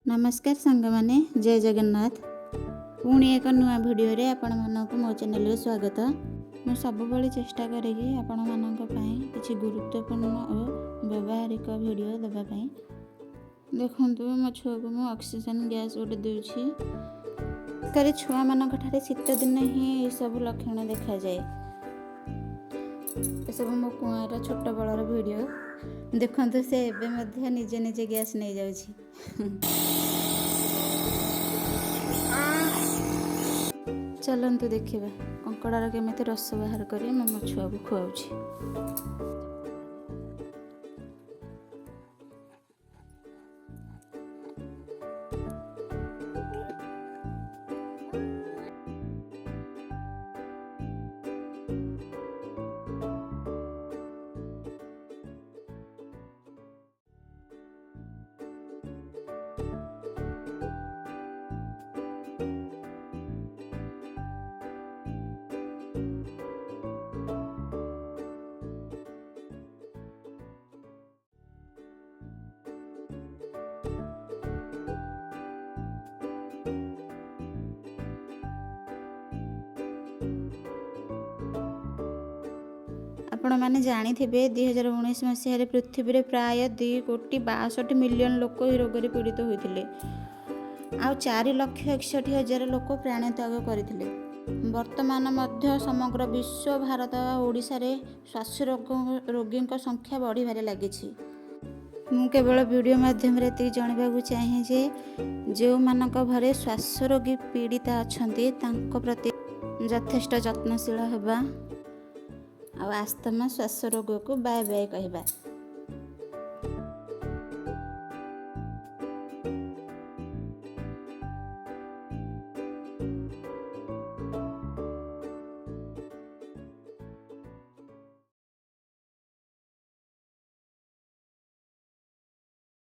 ନମସ୍କାର ସାଙ୍ଗମାନେ, ଜୟ ଜଗନ୍ନାଥ। ପୁଣି ଏକ ନୂଆ ଭିଡ଼ିଓରେ ଆପଣମାନଙ୍କୁ ମୋ ଚ୍ୟାନେଲରେ ସ୍ୱାଗତ। ମୁଁ ସବୁବେଳେ ଚେଷ୍ଟା କରେ କି ଆପଣମାନଙ୍କ ପାଇଁ କିଛି ଗୁରୁତ୍ୱପୂର୍ଣ୍ଣ ଓ ବ୍ୟବହାରିକ ଭିଡ଼ିଓ ଦେବା ପାଇଁ। ଦେଖନ୍ତୁ, ମୋ ଛୁଆକୁ ମୁଁ ଅକ୍ସିଜେନ୍ ଗ୍ୟାସ୍ ଗୋଟେ ଦେଉଛି। କରି ଛୁଆମାନଙ୍କ ଠାରେ ଶୀତ ଦିନେ ହିଁ ଏସବୁ ଲକ୍ଷଣ ଦେଖାଯାଏ। ଏସବୁ ମୋ କୁଆଁର ଛୋଟବେଳର ଭିଡ଼ିଓ। ଦେଖନ୍ତୁ, ସେ ଏବେ ମଧ୍ୟ ନିଜେ ନିଜେ ଗ୍ୟାସ୍ ନେଇଯାଉଛି। ଚାଲନ୍ତୁ ଦେଖିବା, କଙ୍କଡ଼ାର କେମିତି ରସ ବାହାର କରି ମୁଁ ମୋ ଛୁଆକୁ ଖୁଆଉଛି। ଆପଣମାନେ ଜାଣିଥିବେ, 2019 ମସିହାରେ ପୃଥିବୀରେ ପ୍ରାୟ 2 କୋଟି 62 ମିଲିୟନ ଲୋକ ଏହି ରୋଗରେ ପୀଡ଼ିତ ହୋଇଥିଲେ ଆଉ 4,61,000 ଲୋକ ପ୍ରାଣତ୍ୟାଗ କରିଥିଲେ। ବର୍ତ୍ତମାନ ମଧ୍ୟ ସମଗ୍ର ବିଶ୍ୱ, ଭାରତ ଓ ଓଡ଼ିଶାରେ ଶ୍ୱାସ ରୋଗ ରୋଗୀଙ୍କ ସଂଖ୍ୟା ବଢ଼ିବାରେ ଲାଗିଛି। ମୁଁ କେବଳ ଭିଡ଼ିଓ ମାଧ୍ୟମରେ ଏତିକି ଜଣାଇବାକୁ ଚାହେଁ ଯେ ଯେଉଁମାନଙ୍କ ଘରେ ଶ୍ୱାସ ରୋଗୀ ପୀଡ଼ିତା ଅଛନ୍ତି, ତାଙ୍କ ପ୍ରତି ଯଥେଷ୍ଟ ଯତ୍ନଶୀଳ ହେବା ଆଉ ଆସ୍ତମା ଶ୍ୱାସ ରୋଗକୁ ବାଏ ବାଏ କହିବା।